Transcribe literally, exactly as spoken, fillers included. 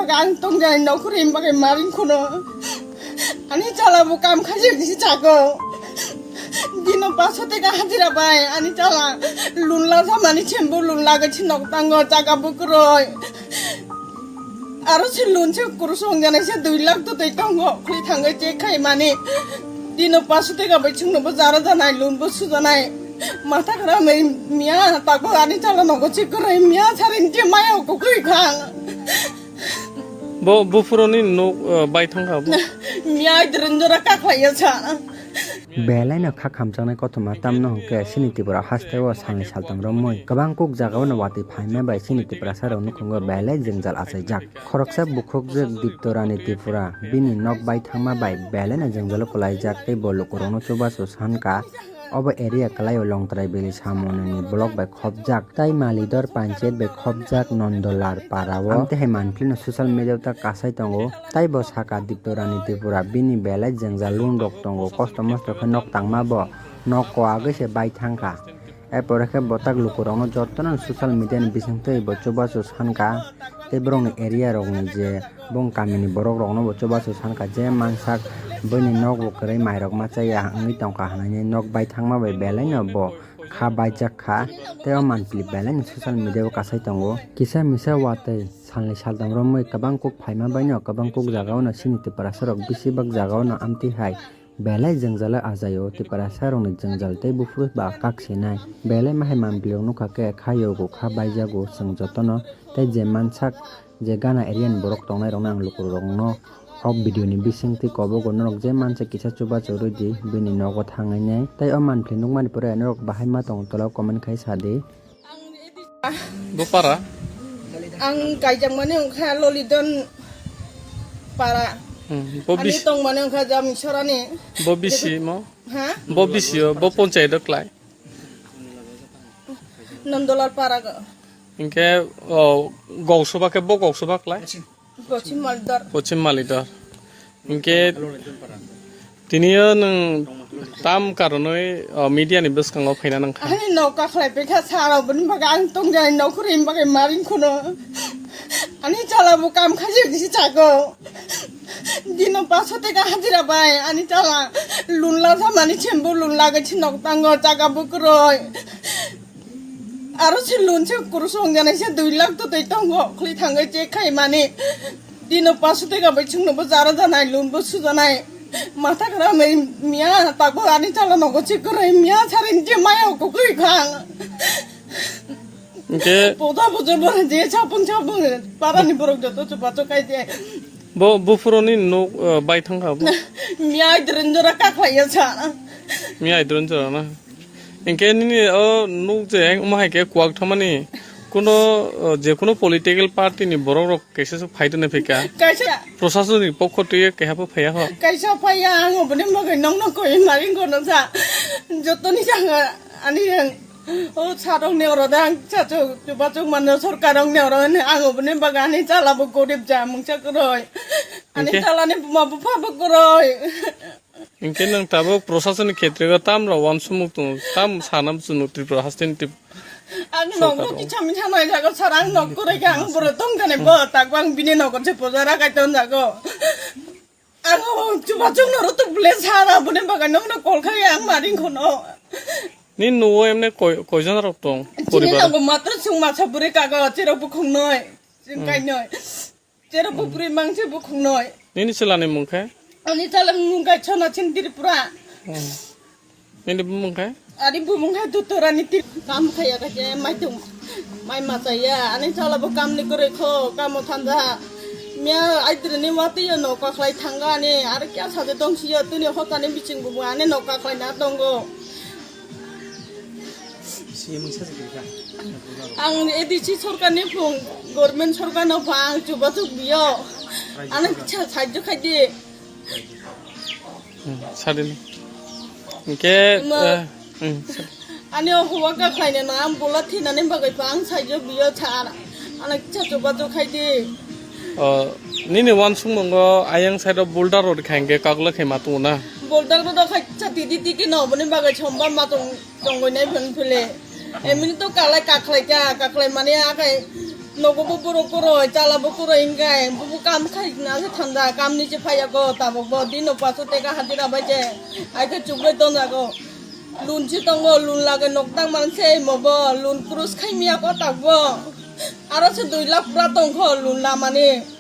Ang tongjanai nokhorwi bagwi maring khuno. Ani chala bo kam khaijak disi chago. Dino paso teka hajira bai ani chala lun la samani chembo lun lagwi si nok tango jaga bo kwrwi. Aro se lun se kurusung janai se dui lakh to tei tongo khli thangwi check khai mani. Dino paso teka bai chwngno bo jara janai lun bo sujanai. Matha khara mai miya tago ani chala nogo check kwrwi miya sarin je maya ko kwrwi khang. Bo buphuroni nok, eh, bai thangkha bo. Miyai dren jora kakhwlaiya sa. Belai no kha khamjaknai kothoma tamno hwnkhe chini Tripura hasteo salni saltam romwi kwbang kok jagao no watwi phaima bai chini Tiprasa rok nukhungo belai jwngjal achaijak. Khoroksa bukhukjwk Dipto Rani Tripura bini nok bai thangma bai belai no jwngjalo kwlaijak tei bo lukurokno chubachu sankha. Obo area kwlaio Longtrai Valley samunini block bai khopjak, tai Malidor panchayat bai khopjak Nondolar para o. Amtwi hai manphilino social media o ta kasai tongo, tai bo saka Dipto Rani Tripura bini belai jwngjal loan rok tongo, kosto mosto khe nok tangma bo nok kwagwi se bai thangkha. Erpore khe botak lukurokno jotono social media ni bisingtwi bo chubachu sankha, tei borokni area rokni je Bong kamini borok rokno bo chubachu sankha je mansak bini nok bo kwrwi mairok ma chaya wngwi tongkha hwnwi nok bai thangma bai belai no bo kha baijak kha tei o manpili belai no social media o kasai tongo. Kisa misa watwi salni saltam romwi kwbang kok phaima bai no kwbang kok jaga o no chini Tiprasa rok bisi bak jaga o no amtwi hai Belai jwngjalo ajaio Tiprasa rokni jwngjal tei buphuru ba kak sinai. Belai mahai manpli rok nukha khe kha yogo kha baijago chwng jotono tei je mansak je gana area ni borok tongnai rokno ang lukurokno o video ni bisingtwi kobogo norok je mansa kisa chubachu rwdi bini nogo thangwi nai tei o manpli nukmani pore norok bahai ma tongo tola o comment khai sadi. Bo para? Ang kaijakmani wngkha Lolidon para. Hmm, bo Ani bis-, tongmani wngkha Jamisorani. Bo bisi mo? Ha? Bo bisi o, bo ponchayat o klai. Nondolal para go. Hinkhe, o, goksoba khe bo goksoba klai? Pochim Malidor. Pochim Malidor. Hinkhe tiniyo nwng tam karonwi, o, media ni bwskango phaina nangkha. Ani nok kakhlai pekha sara bini bagwi ang tongjanai nokhorwi bagwi maring khuno. Ani chala bo kam khaijak disi chago. Dino paso teka hajira bai ani chala lun la samani chembo lun lagwi si nok tango jaga bo kwrwi. Aro se loan se kurusung janai se dui lakh to tei tongo khli thangwi check khai mani. Dino paso teka bai chwngno bo jara janai loan bo sujanai. Matha khara mai miya takbo ani chala nogo check kwrwi miya sarin je maya ko kwrwi khang. Hinkhe Poda bojo bo je chapung chapung parani borok joto chubachu khai je. Bo buphuroni nok, eh, bai thangkha bo. Miya idren jora kakhlaiya sa. Miya idren jora na. Hinkhe nini o nuk je omo hai khe kuak thangmani kuno, o, je kuno political party ni borok rok kaisa se phai tongna phika. Kaisa. Prosason ni pokho twi keha bo phaiya ho. Kaisa phaiya ang oboni bagwi nongno koi maring kono sa. Jotoni sanga ani ang o sarok ni oro da ang chachu chubachu mano sorkar rok ni oro ang oboni bagwi ani chala bo gorib ja mungsa koroi. Ani Hinkhe? Chala ni buma bupha bo koroi. Hinkhe nwng tabuk prosason ni khetrego tam rok uansukmung tongo, tam sana muchungo Tripura haste ni Trip-, Ang sorkar nogo rok. Kisa misa nai jago sar, ang nok kwrwi khe ang boro tong khe bo tak ang bini nogo se pojara kai ton jago. Ang o chubachu no rutuk ble sar aboni bagwi nokno kol khai ang maring khono. Ni nuo emne koi, koijon rok tong? Chini poribar? Nogo matro chwng masa bwrwi kago, cherok bukhung noi, chwng Hmm. Kai noi. Cherok bupri mangse bukhung noi. Nini chwlani mung khe? Ani chala mung khe Chona Chin Tripura. Hmm. Nini bumung khe? Ani bumung khe Dutorani Tri-, kam khaya khe mai tung, mai machaya. Ani chala bo kam ni kwrwi kho, kamo thanda. Miya aitri ni watwi yo no kakhlai thanga ani, ar kya saje dong si yo, tuni hotani biching bubu ani no kakhlai na tongo. Ang A D C sorkar ni phung, government sorkar no pha ang chubachu biyo. Ano kisa sahajyo khai di. Hmm, sadini. Hinkhe, Ma- eh, hmm, sa- Ani o huwa ka khlaina na, ang bola thinani bagwi pha ang sahajyo biyo cha. Ano kisa chubachu khai di. O, nini uansukmungo ayang side o boulder rok kha hinkhe kaklwk khe ma tongo na? Boulder rok kha cha tidi tiki no, boni bagwi somba ma tong. Tongwi nai phano phile. Emini to kalai kakhlai kha, kakhlai mani akai Nogo bo borok kuroi, chala bo kuroi hinkhe, bo bo kam khai na se thanda, kam ni se phaiya go, tabok bo dino paso teka hajira bai je, ai khe chugui don jago. Lun si tongo, lun lage nok tang man se mo bo, lun krus khai miya ko tak bo. Aro se dui lakh pura tong kho lun lamani.